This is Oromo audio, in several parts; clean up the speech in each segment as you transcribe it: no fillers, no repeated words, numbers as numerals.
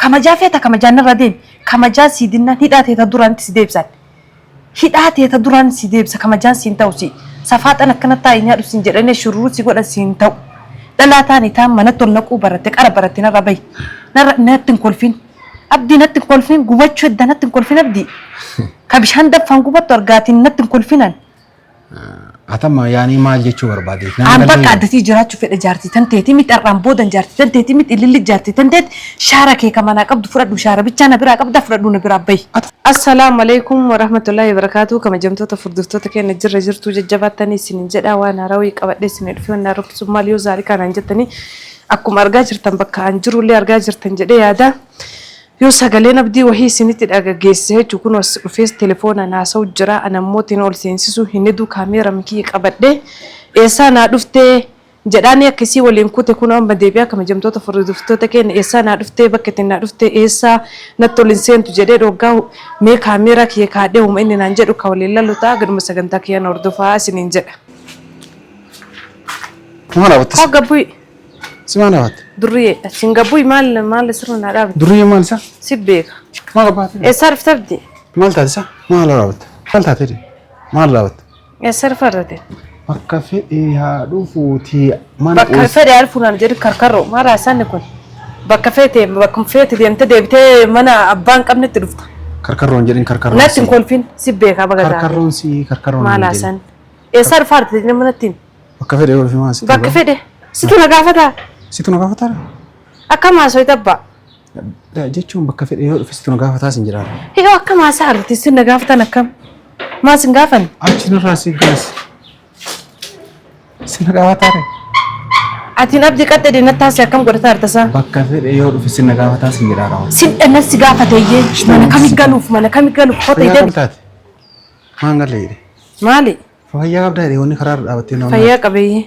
Kamajaa feeta kamajaan narraa deemi. Kamajaa sii dinnaan hidhaa teeta duraanitti si deebisan. Hidhaa teeta duraan si deebisa kamajaan siin ta'u si. Safaaxan akkana taa'i nyaadhu siin jedhanii shururuu si godhan siin ta'u. Dhalaa taani taan manatti ol naquu baratte qara baratte narra bahi. Narra natti hin kolfin. Abdii natti hin kolfin gubachuu edda natti hin kolfin abdii. Ka bishaan danfaan gubattu argaatiin natti hin kolfinan. Atamma yaanii maal jechuu barbaade? An bakka addatii jiraachuu fedha jaartii tan teeti miti har'aan boodan jaartii tan teeti miti ililli jaartii tan teeti shaara kee ka manaa qabdu fudhadhu shaara bichaa na biraa qabda fudhadhu na biraa bahi. Assalaamu alaikum warahmatullahi wabarakatuh kabajamtoota furdiftoota keenya jirra jirtuu jajjabaattanii isinin jedha waan haarawii qabadhee isinii dhufe waan haarofti sun maal yoo zaalikaa naan jettanii akkuma argaa jirtan bakka an jirullee argaa jirtan jedhee yaada. Yoo sagaleen abdii wahii isinitti dhagageesse jechu kunoo as dhufees telefoonaan haasa'u jira ana immoo tiin ol seensisuu hin hedu kaameera kiyya qabadhe eessaa naa dhuftee jedhaanii akka isii waliin kute kunoo amma deebi'aa kabajamtoota hordoftoota keenya eessaa naa dhuftee bakka ittiin naa dhuftee eessaa natti ol hin seentu jedhee dhoggaa mee kaameeraa kiyya kaadhee homa inni naan jedhu ka waliin lalu ta'a gaduma sagantaa kiyya na hordofaa isiniin jedha. Maal hawwatta? Koo gabbu'i. Si maal hawwatta? Durriye achiin gabbu'i maal maal sirna naa dhaabde. Durriye maal isaa? Si beeka. Maal qabbaate? Eessaa dhufte abdi? Maal taate isaa? Maal raawwatta? Maal taate? Maal raawwatta? Eessa dhufarte? Bakka fedhe haa dhufuuti mana Bakka fedhe haa dhufu naan jedhu karkarroo maal haasaan kun? Bakka feete bakkuma feete deemtee deebitee mana abbaa hin qabnetti dhufta. Karkarroon jedhin karkarroon Natti hin kolfin si beekaa baga taate. Karkarroon si karkarroon Maal haasaan? Eessa dhufarte nama natti himi. Bakka fedhe yoo dhufe maal situ Bakka fedhe situ na gaafataa? Situ na gaafataa? Akkam haasoo tabbaa? Jechuun bakka fedhe yoo dhufe situ na gaafataa sin jedhaa. Hiyoo akkam haasaa arti sin na gaafatan akkam? Maa sin gaafan? Achi narraa si gaas. Si na gaafataa ree? Atiin abdii qaxxee natti haasee akkam godhataa arta isaa? Bakka fedhe yoo dhufe sin na gaafataa sin jedhaa. Sin dhannan si gaafateeyyee mana kami galuuf mana kami galuuf kotee Fayyaa deemi. qabdaati. Maan galee jedhe. Maali? Fayyaa qabdaa jedhe wanni karaa irra dhaabattee nama. Fayyaa qabeeyyee.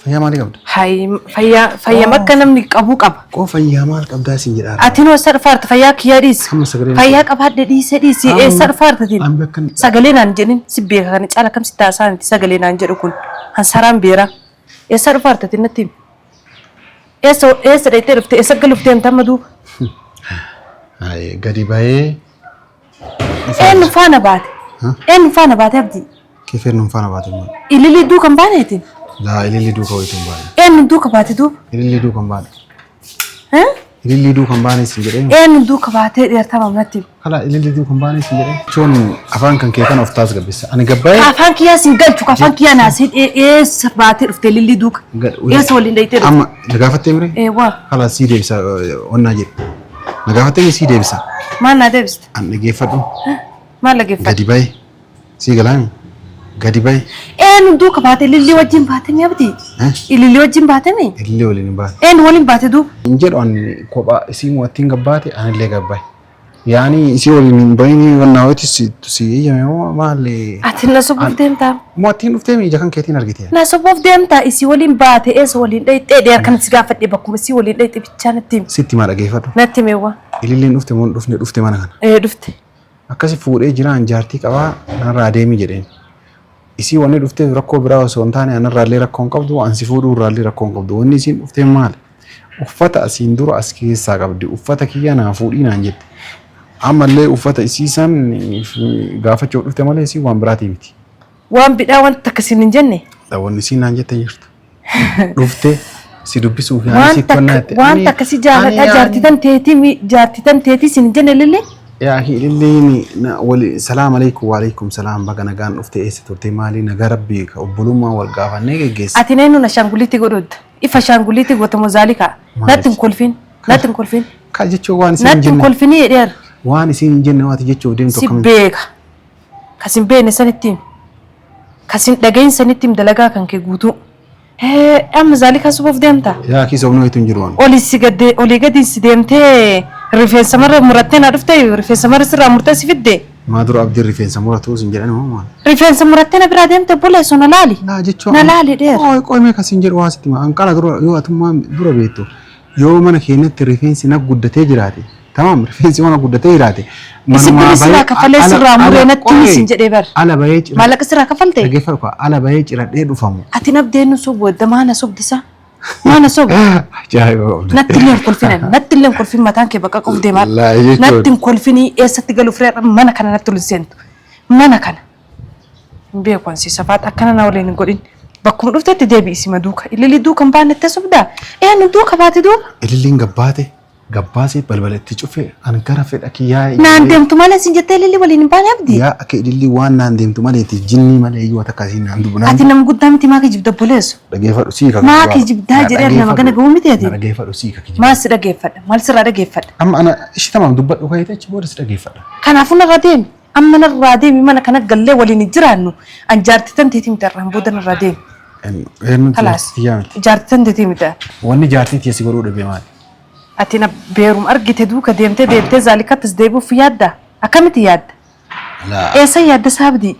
Fayyaa maalii qabda? Hayi fayyaa fayyaa bakka namni qabuu qaba. Qoo fayyaa maal qabdaa sin jedhaa. Atiin eessa dhufaarta fayyaa kiyyaa dhiisi. Amma sagalee Fayyaa qabaadhe dhiise dhiisi eessa dhufaarta tiin. An bakka Sagalee naan jedhin si beeka kana caala kam si taasaa miti sagalee naan jedhu kun hansaraan beera. Eessa dhufaarta tiin natti himi. Eessa eessa dhayxee dhufte eessa galuuf deemta amma duuba. Hayi gadi bahee. Eenyu faana baate? Eenyu faana baate abdii? Kifeen nun faana baate immoo. Ililii duuka hin baaneetiin? Laa ililli duuka wayitu hin baane. Eenyu duuka baate duuba? Ililli duuka hin baane. Ililli duuka hin baane sin jedhee. Eenyu duuka baatee dheertama natti himi. Kala ililli duuka hin baane sin jedhee. Jechuun afaan kan kee kana of taasgabbisa. Ani gabbaa'ee. Ka afaan kiyyaa sin galchu ka afaan kiyyaa naa sin eessa baatee dhufte ilillii duuka? Eessa waliin dhayitee dhufte? Amma na gaafattee mire? Eewwaa. Kala sii deebisa onnaa jedhe. Na gaafattee sii deebisa. Maal naa deebiste? An dhageeffadhu. Maal dhageeffadhu? Gadi bahi. Sii galaami. Gadi bahi. Eenyu duuka baate ilillii wajjin baate mi abdii? Ilillii wajjin baate mi? Ilillii waliin hin baate. Eenyu waliin baate duuba? Hin jedhu ani kophaa isii mo'attiin gabbaate anillee gabbaye. Yaani isii waliin hin bahinii wannaa wayitti si si eeyyame moo maali? Ati na sobuuf deemtaa? Mo'attiin dhuftee ija kan keetiin argite. Na sobuuf deemtaa isii waliin baate eessa waliin dhayxee dheer kan si gaafadhe bakkuma isii waliin dhayxe bichaa natti himi. Sitti maa dhageeffadhu. Natti himeewwa. Ililliin dhufte moo hin dhufne dhufte mana kana. Ee dhufte. Akkasi fuudhee jiraan jaartii qabaa narraa deemi jedheen. Isii wanni dhufteef rakkoo biraa osoo hin taane anarraallee rakkoo hin qabdu an si fuudhuu irraallee rakkoo hin qabdu. Wanni isiin dhufteef maali? Uffata asiin dura as keessaa qabdi. Uffata kiyya naa fuudhii naan jette. Ammallee uffata isii san gaafachuuf dhufte malee isiin waan biraatii miti. Waan bidhaa wanta takka siin hin jenne. Wanni isiin naan jette hin jirtu. Dhufte si dubbisuuf yaani Waan si takka waan takka si jaaladha jaartii tan teetii jaartii tan teetii siin hin jenne lillee. Yaa akhi ililliin wali salaam alaikum wa alaikum salaam baga nagaan dhufte eessa turte maali nagaa rabbii ka obbolummaa wal gaafannee geggeessa. Ati eenyuun ashaanguliitii godhudda? Ifa ashaanguliitii goota moo zaalikaa? Natti hin kolfin. Natti hin kolfin. Ka jechuun waan isin hin Natti hin jenne kolfinii jedheera. waan isin hin jenne waati jechuuf deemtu Si akkamitti. beeka. Kas hin beekne sanitti himi. Kas hin dhagahin sanitti himi dalagaa kan kee guutuu. Hee amma zaalikaa subuuf deemta? Yaa akhi sobni wayitu hin jiru waan. Olii si gadde olii gadi si deemtee rifeensa marra murattee naa dhuftee rifeensa marra sirraa murtee si fidde. Maa dura abdiin rifeensa muratu sin jedhan moo maal? Rifeensa murattee na biraa deemte obboleessoo na laali. Laa jechuun Na laali dheera. Qoy qoy mee kasin jedhu waa sitti hima. Anqala dura yoo atummaa dura beektu yoo mana keenyatti rifeensi na guddatee jiraate tamaam rifeensi mana guddatee jiraate Isin manumaa biri sirraa bahee kafalee ala sirraa muree ala natti himi qoy sin jedhee bar. ala bahee cira Maallaqa sirraa kafalte? dhaggeeffadhu kaa ala bahee ciradhee dhufamu Ati nabdee nu sobu edda maa na sobdisa? Maa na sobda? Ajaa'iba qabda. Natti illee hin kolfinan. Natti illee hin kolfin mataan kee bakka qabu deemaa. Laa jechuun. Natti hin kolfinii eessatti galuuf reera mana kana natti ol hin seentu. Mana kana. Hin beeku ansi safaat akkana na waliin hin godhin. Bakkuma dhuftetti deebi'i sima duuka. Ililii duuka hin baannettee sobdaa? Ee nu duuka baate duuba. Ililliin gabbaate gabbaasee balbala itti cufe an gara fedha kiyyaa Naan deemtu malee sin jettee ililii waliin hin baane abdii. Yaa akka ilillii waan naan deemtu maleeti jinnii malee iyyuu takka isiin naan dubu Ati nama guddaa miti maa kijibda obboleessu. Dhageeffadhu sii ka Maa kijibdaa jedhee nama gana ga'uu miti ati. Na dhageeffadhu sii ka kijibdaa. Maal si dhageeffadha? Maal sirraa dhageeffadha? Amma ana ishi tamaam dubbadhu ka'eeti achi booda si dhageeffadha. Kanaafuu narraa deemi. Amma narraa deemi mana kana gallee waliin hin jiraannu. An jaartii tan teetii miti har'aan booda narraa deemi. Eenyutu Kalaas. jaartii tiyyaa miti. Jaartii tan teetii miti. Wanni jaartii tiyya si godhuu dhabe maali? Ati na beerum argite duuka deemtee deemtee zaalikattis deebi'uuf yaadda? Akkamitti yaadda? Laa. Eessa yaadda saabdii?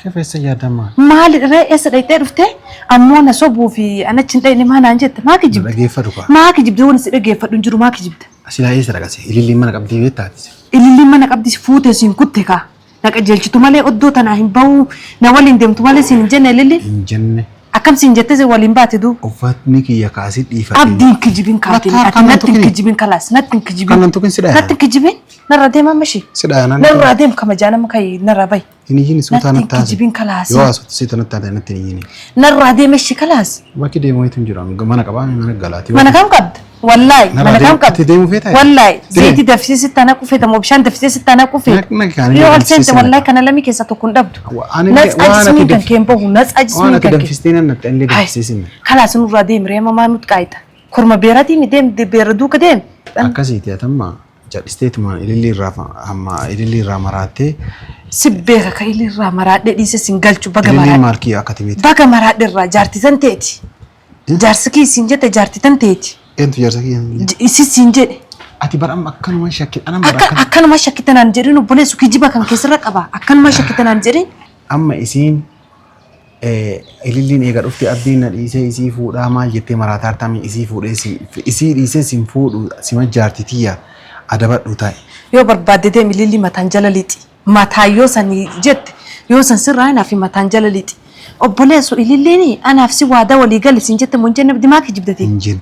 Keef eessa yaadda maali? Maali ree eessa dhayxee dhuftee ammoo na sobuu fi an achi hin dhayne maa naan jette maa Na kijibda? dhageeffadhu kaa. Maa kijibda waan si dhageeffadhu hin jiru maa kijibda? Silaa eessa dhaqase? Ililliin mana qabdii beektaati. Ililliin mana qabdi si fuute siin kutte kaa. Na qajeelchitu malee oddoo tanaa hin bahuu na waliin deemtu malee siin hin jenne ililliin. Hin jenne. Akkam siin jettee si waliin baate duu. Uffatni kiyya kaasii dhiifate. Abdiin kijibin kaatin Lakkaa ati kanan natti hin tuqini. kijibin kalaas natti hin kijibin. Kanan tuqin si dhaya. Natti hin kijibin narra deema ammashi. Si dhaya nan. Narraa deem kamajaa nama kai narraa bahi. Hin iyyini suutaa Natti hin natti haase. kijibin kalaasi. Yoo haasoftu siita natti haase natti hin iyyini. Narraa deema ishii kalaas. Bakki deemu wayitu hin jiru. Mana qabaa mana galaati. Mana kam qabda? Wallaahi Narraa mana kam deemu- qabda? itti deemuu feetaa? Wallaahi Deemi. zayitii danfisee sitti ana qufeeta moo bishaan danfisee sitti ana qufeeta? Na- na- kan Yoo ol danfisee seente si wallaahi naqa. kana lamii keessa tokko hin dhabdu. Ani Natsa waan ati jismiin kan danf- kee hin bahu natsa Waan jismiin ati kan kee. danfistee nan natti illee Hai. danfisee sinna. Kalaas nurraa deemi reema maa nutti qaayita. Korma beeratii mi deem beera duuka deemi. Akkasiiti atamma jal'isteetuma ilillii irraa amma ilillii irraa maraattee Si beeka ka ilirraa maraadhee dhiise sin galchu baga ililliin maraadhe. maal kiyya akka ati beektu. Baga maraadhe irraa jaartii tan teeti. Jaarsi kee siin jette jaartii tan teeti. Eentu jaarsa kiyya hin jedhe? Isi siin jedhe. Ati bara amma akkanuma shakki ana bara Akka akkana. akkanuma shakkitanaan jedhin obboleessu kijiba kan keessarra qaba. Akkanuma shakkitanaan jedhin. Amma isiin ililliin eega dhufte abdiin na dhiisee isii fuudhaa maal jettee maraataa hartamii isii fuudhee isii dhiisee sin fuudhu sima jaarti tiyya adabadhu taa'e. Yoo barbaadde deemi ilillii mataan jala lixi. Mataa yoo san jette yoo san sirraa anaaf mataan jala lixi. Obboleessu ililliin anaaf si waadaa walii gali siin jette moo hin jenne abdii maa kijibdati? Hin jenne.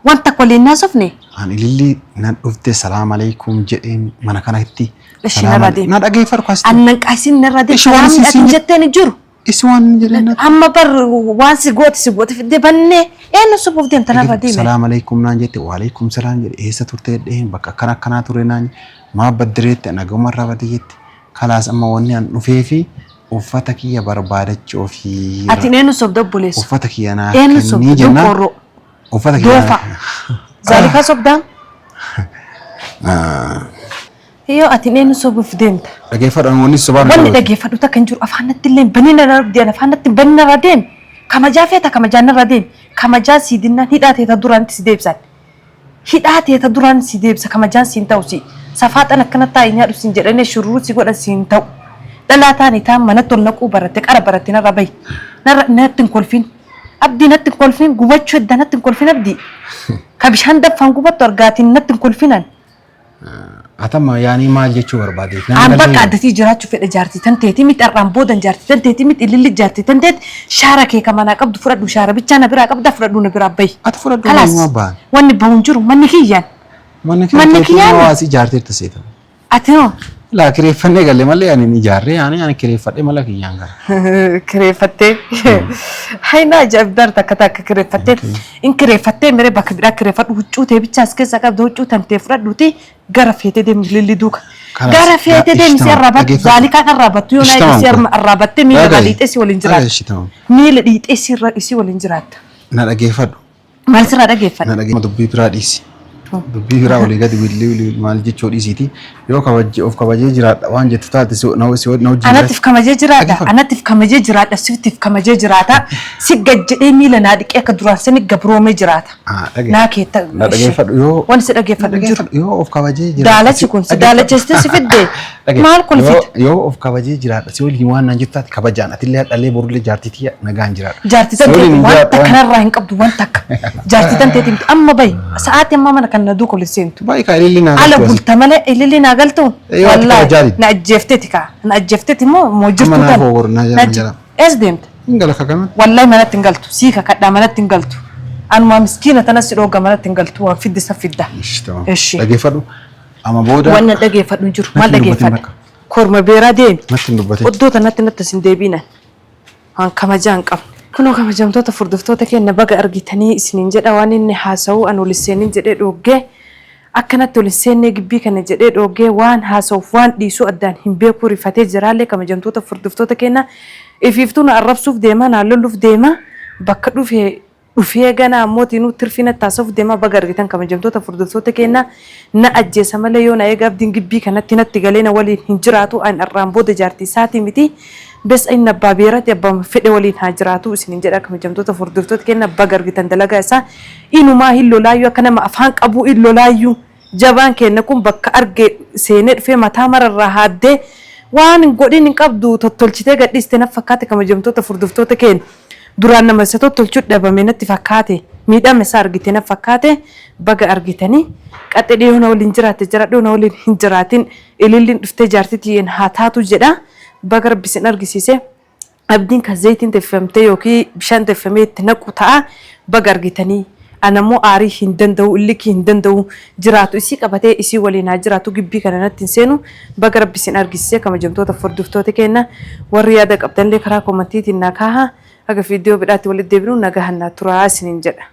Wanta akka waliin naasofne. An ilillii nan dhufte salaam alaikum jedheen mana kanatti. Ishi narraa deemi. Na dhageeffadhu kaasti. Annan qaasin narraa deemi. Ishi waan Salaamni isin ati jetteen hin jiru. Isi waan hin jedheen natti. Amma bar waan si goote si goote fidde bannee eenyu subuuf deemta narraa deemi. Salaam alaikum naan jette waalaikum salaam jedhe eessa turte jedheen bakka akkana akkanaa ture naan maa baddireette naguma irraa badde jette kalaas amma wanni an dhufee fi uffata kiyya barbaadachuu fi Ati eenyu sobda obboleessu? uffata kiyya naa Eenyu kennii sobda? jennaan Donqoorroo. uffata kiyya Doofa. Zaalikaa sobdaa? Yoo ati eenyu sobuuf deemta? Dhageeffadhu ani wanni sobaan Wanni dhageeffadhu takka hin jiru afaan natti illee banii narra deemi afaan natti banii narra deemi. Kamajaa feeta kamajaa narra deemi. Kamajaa sii dinnaan hidhaa teeta duraanitti si deebisan. Hidhaa teeta duraan si deebisa kamajaan siin ta'u si. Safaaxan akkana taa'ee nyaadhu siin jedhanii shururuu si godhan siin ta'u. Dhalaa taane taan manatti ol naquu baratte qara baratte narra bahi. Narra natti hin kolfin. Abdii natti hin kolfin gubachuu edda natti hin kolfin abdii. Ka bishaan danfaan gubattu argaatiin natti hin kolfinan. Atamma yaanii maal jechuu barbaadeef? An bakka addatii jiraachuu fedha jaartii tan teeti miti har'aan boodan jaartii tan teeti miti ililli jaartii tan teeti shaara kee ka manaa qabdu fudhadhu shaara bichaa na biraa qabda fudhadhu na biraa bahi. Ati fudhadhu Kalaas eenyumaa bahan? wanni bahu hin jiru manni kiyyaan. Manni Manni kee kiyyaan- hawaasi ijaarteerta seeta. Ati hoo? Laa kireeffannee galle malee ani hin ijaarree ani ani kireeffadhe mala kiyyaan gara. Kireeffattee. Hayna ajaa'ibdaar takka takka kireeffattee. In kireeffattee miree bakka biraa kireeffadhu huccuu tee bichaa as keessa qabdu huccuu tantee fudhadhuuti gara feetee deemi lilli duuka. Kanas, Gara feetee deemi si ishtama, arraabattu dhageeffadhu. zaalikaan arraabattu yoo naa Ishtama si kun. arraabattee miila irraa Dhaga'i. dhiixee si waliin Dhaga'i jiraatta. ishtama. Miila dhiixee si irra si waliin jiraatta. Na dhageeffadhu. Maal sirraa dhageeffadha? Na dhageeffadhu. Dubbii biraa dhiisi. Dubbii biraa olii gadi willi willi maal jechuu dhiisiiti. Yoo kabajee of kabajee jiraadha waan jettu taate si na si na wajjin Anattif kamajee jiraadha. Dhageeffadhu. Anattif kamajee jiraadha. Sittif kamajee jiraata. Si gad jedhee miila naa dhiqee akka duraan sani gabroomee jiraata. Ah, dhage. Naa keetta. Na dhageeffadhu yoo Wanti si dhageeffadhu hin jiru. Dhageeffadhu yoo of kabajee jiraadha. Daalachi kun si daalachistee si fidde. Dhage. Maal kolfita? Yoo yoo of kabajee jiraadha si waliin waan naan jettu taate kabajaan atillee hadhallee borullee jaartii tiyya nagaan jiraadha. Jaartii Si tan waliin teeti hin wanta jiraadhu waan- kanarraa hin qabdu wanta akka. Jaartii tan teeti miti amma bahi. Sa'aatii ammaa mana kan na duuka ol seentu. Baay'ee kaa ililli naa Ala galtu asi. bulta malee ililli naa galtu. Yoo ati Wallaahi kabajaa didde. na ajjeefteeti kaa. Na ajjeefteeti immoo moo jirtu Amma tan. naaf hoogor, na jala, na jala. Ees deemta? Hin gala kakana. Wallahi manatti hin galtu. Sii kakadhaa manatti hin galtu. Anumaa miskiina tana si dhooga manatti hin galtu waan fidde san fidda. Ishi tamam. Ishi. Dhageeffadhu. Amma booda. Waan na dhageeffadhu hin jiru. Maal Natti hin dubbatin dhageeffadha? bakka. Korma beeraa deemi. Natti hin dubbatin. Oddoo tanatti natti sin deebiinan. Waan kabajaa hin qabne. Kunoo kabajamtoota furduftoota keenya baga argitanii isiniin jedha waan inni haasa'u an ol seenin jedhee dhooggee akkanatti ol seennee gibbii kana jedhee dhooggee waan haasa'uuf waan dhiisuu addaan hin beekuu rifatee jiraallee kabajamtoota furduftoota keenya ifiiftuu na arrabsuuf deema na lolluuf deema bakka dhufe dhufee ganaa ammootiinuu tirfii natti haasa'uuf deema baga argitan kabajamtoota furduftoota keenya na ajjeesa malee yoo na eega abdiin gibbii kanatti natti galee na waliin hin jiraatu an arraan booda jaartii isaatii miti. Bes inni abbaa beerati abbaa fedhe waliin haa jiraatu isiniin jedha kabajamtoota furduftoota keenya baga argitan dalagaa isaa inumaa hin lolaayyuu akka nama afaan qabuu hin lolaayyuu jabaan keenya kun bakka arge seenee dhufee mataa mararraa haaddee waan hin godhin hin qabdu tottolchitee gadhiiste naf fakkaate kabajamtoota furduftoota keenya duraan nama isa tottolchuu dhabame natti fakkaate miidhama isaa argite naf fakkaate baga argitanii qaxxe dhiyoo na waliin jiraatte jiraadhuu na waliin hin jiraatin ililliin dhuftee jaartii tiyyeen haa taatu jedha. Baga rabbi isin argisiise abdiin kan zayitiin teffamtee yookiin bishaan teffamee itti naqu ta'a baga argitanii anammoo aarii hin danda'u illikii hin danda'u jiraatu isii qabatee isii waliin haa jiraatu gibbii kana natti hin seenu baga rabbi isin argisiise kabajamtoota furduftoota keenya warri yaada qabdanillee karaa komantiitiin naa kaaha haga viidiyoo biraatti walitti deebinu nagaa hannaa turaa isiniin jedha.